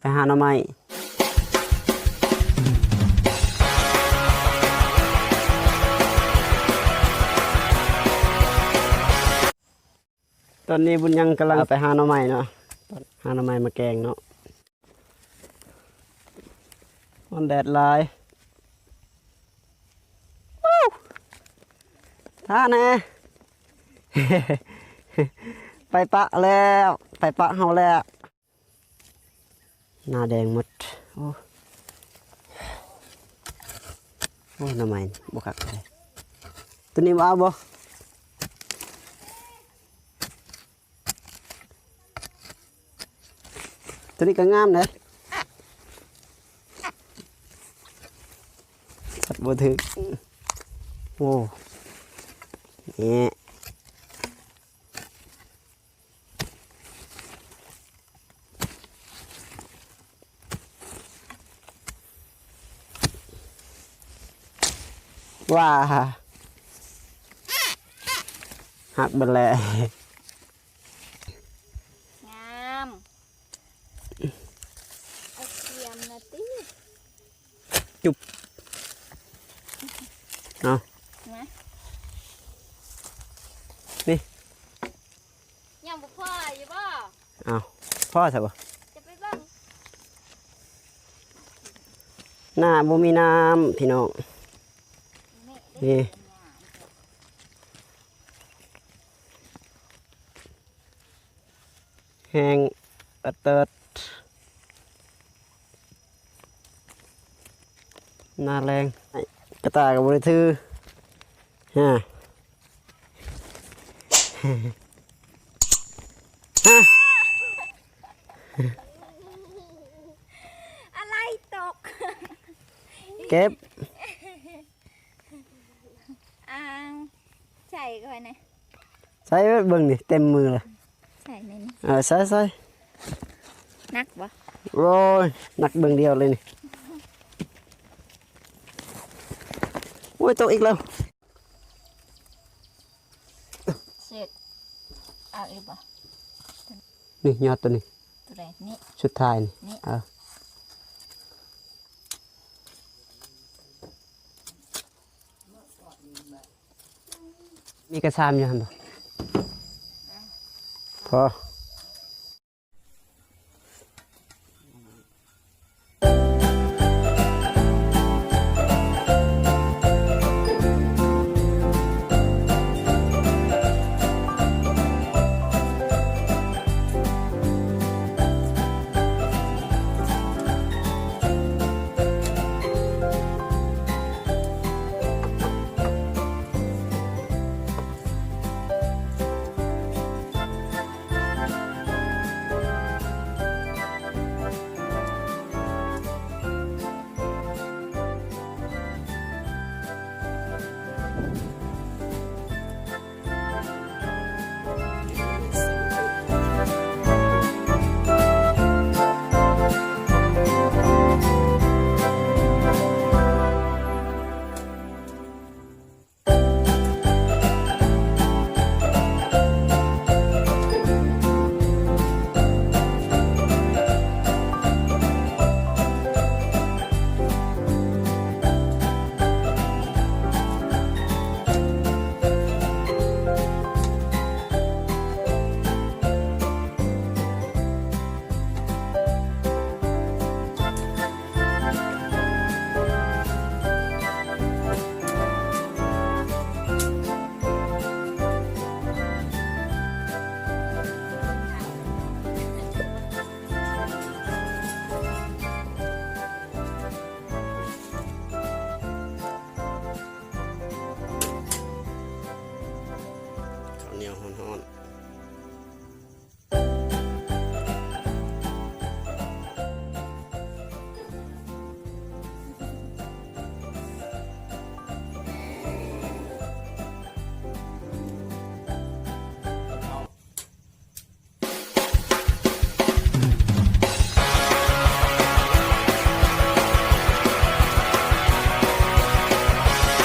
ໄປຫາໜໍ່ໄມ້. ຕອນນີ້ບຸນຍັງກຳລັງໄປຫາໜໍ່ໄມ້ເນາະ, ຫາໜໍ່ໄມ້ມາແກງເນາະ. ຮ້ອນແດດຫຼາຍ. ວ້າວ ທ່າແນ່ ໄປປະແລ້ວ ໄປປະເຮົາແລ້ວ. ໜ້າແດງໝົດ. ໂອ້ ໂອ້ ໜໍ່ໄມ້ບໍ່ຄັກເລີຍ. ໂຕນີ້ບໍ່ເອົາບໍ່? ໂຕນີ້ກໍງາມເດ້. ພັດບໍ່ຖືກ. ໂອ້ ແຫະ. ວ້າ ຫັກເບິດແລ້ວ. ງາມ. ເອົາຄຽມນະຕິ. ຈຸບ ເອົາ ມາ ນີ້ ຍັງບໍ່ພໍຢູ່ບໍ່? ເອົາ ພໍຊະບໍ່? ຈະໄປເບິ່ງ. ໜ້າບໍ່ມີນ້ຳພີ່ນ້ອງ. ນີ້ ແຫ້ງປະເຕີດ. ໜ້າແລ້ງ ກະຕ່າກໍບໍ່ໄດ້ຖື. ຮະ ຮະ ອາໄລຕົກ. ເກັບ ອ່າງ ໃສ່ກ່ອນນະ. ໃສ່ເບິ່ງນີ້ ເຕັມມືເລີຍ. ໃສ່ໃນນີ້ ເອີ ໃສ່ໆ. ໜັກບໍ່? ໂອ້ຍ ໜັກເບິ່ງດຽວເລີຍນີ້. ໂອ້ຍ ຕົກອີກແລ້ວ. ເສັດ ເອົາອີກບໍ່? ນີ້ ຍອດໂຕນີ້ ໂຕໃດນີ້? ສຸດທ້າຍນີ້ ນີ້ ເອີ. ມີກະຊາມຢູ່ຫັ້ນບໍ່? ພໍ. ເຂົ້າໜຽວຮ້ອນໆ.